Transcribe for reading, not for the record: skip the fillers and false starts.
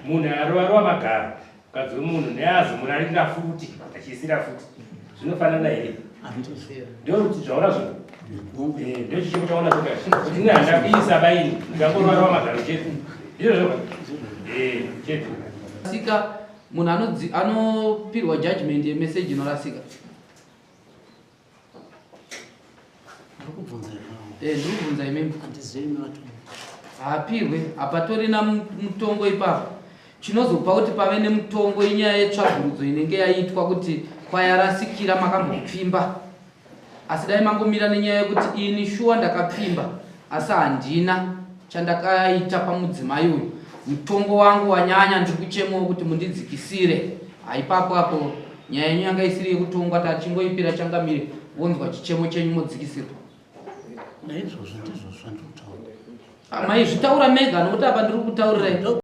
Munhu arova rova magaro mukadzi wemunhu neazomurarira futi achiisira futi zvinofanana here? Ndokuti zvaona zvo eh, ndochichemo chaona zvoka kuti ini handina kuisa baini ndikangorova rova magaro chete ndizvo zvoka eh, chete. Sika munhu anopirwa judgment yemessage inorasika. Eh, ndiri kubvunza imimi. Haapirwe, hapatorina mutongo ipapo. Chinozopa kuti pave nemutongo inyaya yetsvagurudzo inenge yaitwa kuti kwayarasikira makambopfimba. Asi dai mangomira nenyaya yekuti ini shuwa ndakapfimba asi handina chandakaita pamudzimai uyu. Mutongo wangu wanyanya ndiri kuchemawo kuti mundidzikisire. Haipapo apo nyaya yenyu yanga isiri yekutongwa tachingoipira changamire vonzwa chichemo chenyu modzikisirwa. Naizvozvo ndizvo zvandiri kutaura. Maizvitaura mega nokuti apa ndiri kutaurirai.